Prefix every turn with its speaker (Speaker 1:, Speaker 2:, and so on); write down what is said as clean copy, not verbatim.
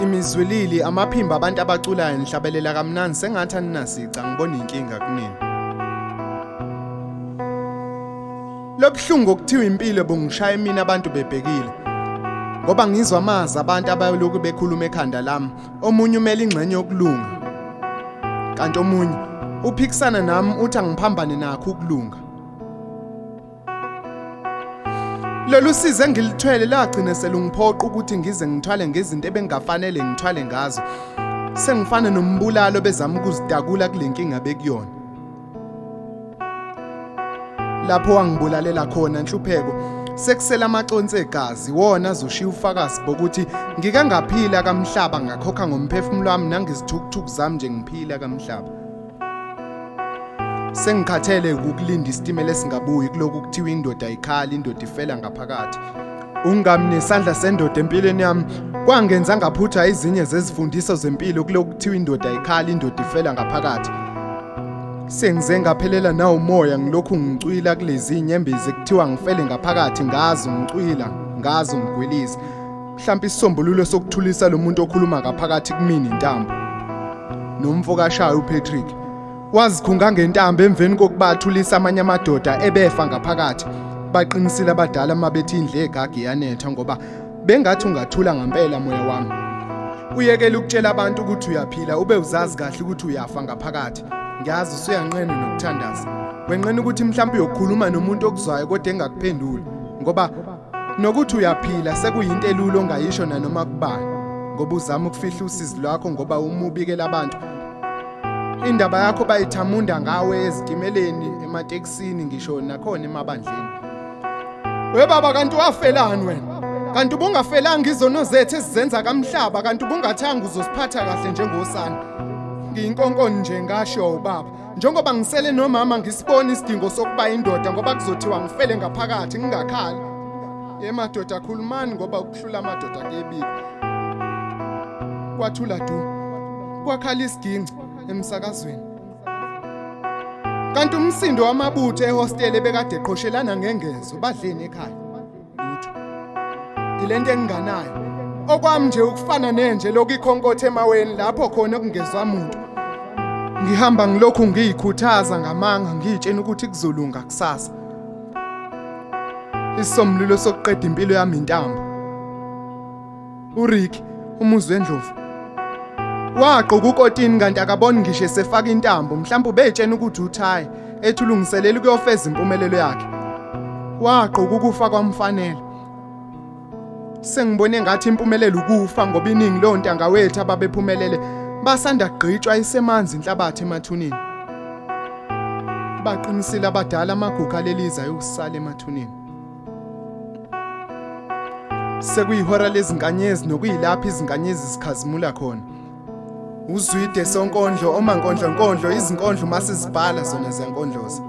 Speaker 1: Imizwilili amaphimbo abantu abaculayo nihlabelela kamnandi sengathi aninasici angiboni inkinga kunini. Lobuhlungu okuthiwa impilo bungishaya mina abantu bebhekile. Ngoba ngizwa amazi abantu abayolokhu bekhuluma ekhanda lami, omunye umele ingxenye yokulunga. Kanti omunye uphikisana nami uthi angiphambane nakho ukulunga. Lolu sizi engilithwele lagcina selungiphoqa ukuthi ngize ngithwale ngezinto ebengingafanele ngithwale ngazo. Sengifana nombulalo bezama ukuzitakula kule nkinga bekuyona. Lapho wangibulalela khona nhlupheko sekusela amaconsi egazi wona azoshiya ufakazi bokuthi ngike ngaphila kamhlaba ngakhokha ngomphefumulo wami nangizithukuthuku zami nje ngiphila kamhlaba. Sengikhathele ukulinda isitimela esingabuyi kuloku kuthiwa indoda ayikhali indoda ifela ngaphakathi. Ungami nesandla sendoda empilweni yami kwangenza ngaphutha ezinye zezifundiso zempilo kuloku kuthiwa indoda ayikhali indoda ifela ngaphakathi. Sengize ngaphelela nawumoya ngilokhu ngicwila kulezi nyembezi kuthiwa ngifele ngaphakathi ngazo ngicwila ngazo ngigwiliza. Mhlawumbe isisombululo sokuthulisa lo muntu okhuluma ngaphakathi kumina intambo. Nomfo kaShayo uPatrick wazikhunga ngentambo emveni kokuba athulisa amanye amadoda ebefa ngaphakathi. Baqinisile abadala uma bethi indle egagi iyanetha ngoba bengathi ungathula ngampela moya wami. Uyekele ukutshela abantu ukuthi uyaphila ube uzazi kahle ukuthi uyafa ngaphakathi. Ngiyazi usuyanqena nokuthandaza. Wenqena ukuthi mhlawumbe uyokhuluma nomuntu okuzwayo kodwa engakuphenduli ngoba Nokuthi uyaphila sekuyinto elula ongayisho nanoma kubani ngoba uzama ukufihla usizi lwakho ngoba uma ubikela abantu indaba yakho bayithamunda ngawe ezitimeleni, ematekisini ngisho nakhona emabandleni. We baba kanti wafelani wena? Kanti ubungafelanga izono zethu esizenza kamhlaba kanti ubungathanga uzosiphatha kahle njengosana. Ngiyinkonkoni nje ngasho ubaba. Njengoba ngisele nomama ngisibona isidingo sokuba indoda ngoba kuzothiwa ngifele ngaphakathi ngingakhali. Ye madoda khulumani ngoba ukuhlula amadoda kuyebika. Kwathula du. Kwakhala isiginci emsakazweni. Kanti umsindo wamabutho ehostele bekade eqhoshelana ngengezo badleni ekhaya. Lutho. Ilento enginganayo. Okwami nje ukufana nenje lokhu ikhonkothe emaweni lapho khona kungezwa muntu. Ngihamba ngilokhu ngiyikhuthaza ngamanga ngiyitshena ukuthi kuzolunga kusasa. Isomlulo sokuqeda impilo yami intambo. uRicky umuzi wendlovu wagqoka ukotini kanti akaboni ngisho esefaka intambo mhlawumbe ubeyitshena ukuthi uthayi ethi ulungiselela ukuyofeza impumelelo yakhe wagqoka ukufa kwamfanele sengibone ngathi impumelelo ukufa ngoba iningi lontanga wethu ababephumelele basanda kugqitshwa isemanzi inhlabathi emathuneni baqinisile abadala amagugu aleliza yokusala emathuneni Sekuyihora lezinkanyezi nokuyilapho izinkanyezi zikhazimula khona. Uzwide sonkondlo omankondlo nkondlo izinkondlo uma sizibhala zona ziyankondloza.